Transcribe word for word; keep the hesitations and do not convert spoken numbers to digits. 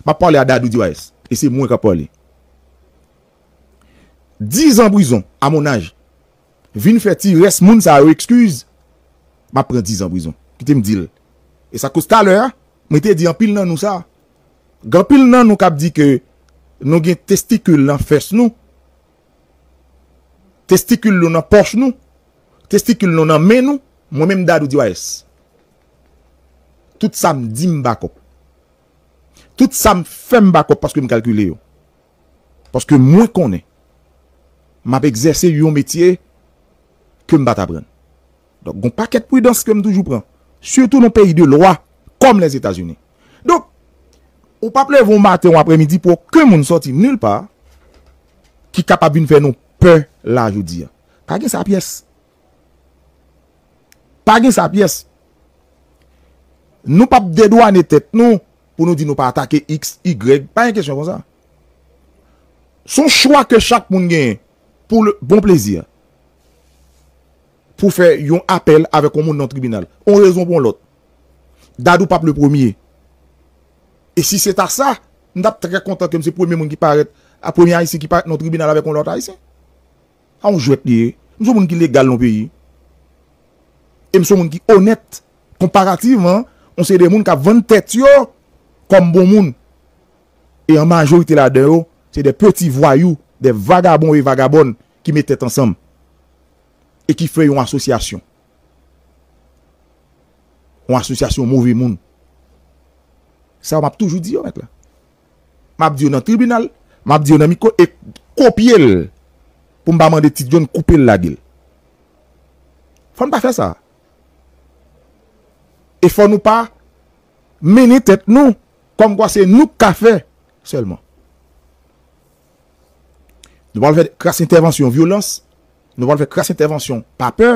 M ap pale a Dadou Diwayès. E se mwen k ap pale. Dizan prizon, à mon âge. Vin fè ti rès moun sa yo eskiz. M ap pran dizan prizon. Kite m di l. E sa koz talè a, mwen te di anpil nan nou sa. Gen anpil nan nou k ap di ke nou gen testikil nan fès nou. Testikil nou nan pòch nou. Testikil nou nan men nou. Mwen menm Dadou Diwayès. Tout sa m di m bakòp. Tout sa m fè m bakòp paske m kalkile yo. Paske mwen konnen m ap egzèse yon metye ke m pa t aprann. Donk, gon pakèt pridans ke m toujou pran. Sitou nan peyi de lwa, kòm Lèzetazini. Donk, ou p ap leve yon maten, yon aprèmidi pou okenn moun sòti nil pa ki kapab vin fè nou pè la jodi a. Pa gen sa pyès. Pa gen sa pyès. Nou p ap dedwane tèt nou pou nou di nou pa atake X, Y. Pa gen kesyon konsa. Se yon chwa ke chak moun genyen pou le bon plezi. Pou fè yon apèl avèk yon moun nan tribinal. Yon rezon pou yon lòt. Dadou p ap le premye. E si se ta sa, m t ap trè kontan ke m se premye moun ki parèt, a premye Ayisyen ki parèt nan tribinal avèk yon lòt Ayisyen. A yon jwèt li ye. M se yon moun ki legal nan peyi. E m se yon moun ki onèt. Konparativman, yon seri de moun k ap vann tèt yo kòm bon moun. E an majorite ladan yo, se de peti vwayou, de vagabon e vagabòn ki met tèt ansanm. E ki fè yon asosyasyon. Yon asosyasyon move moun. Sa yo m ap toujou di yo, mèt la. M ap di yo nan tribinal, m ap di yo nan mikwo, e kopye l pou m pa mande Ti John koupe l lage l. Fò n pa fè sa. E fò nou pa mennen tèt nou kòmkwa se nou k ka fè sèlman. Nou pral fè kras entèvansyon vyolans, nou pral fè kras entèvansyon pa pè,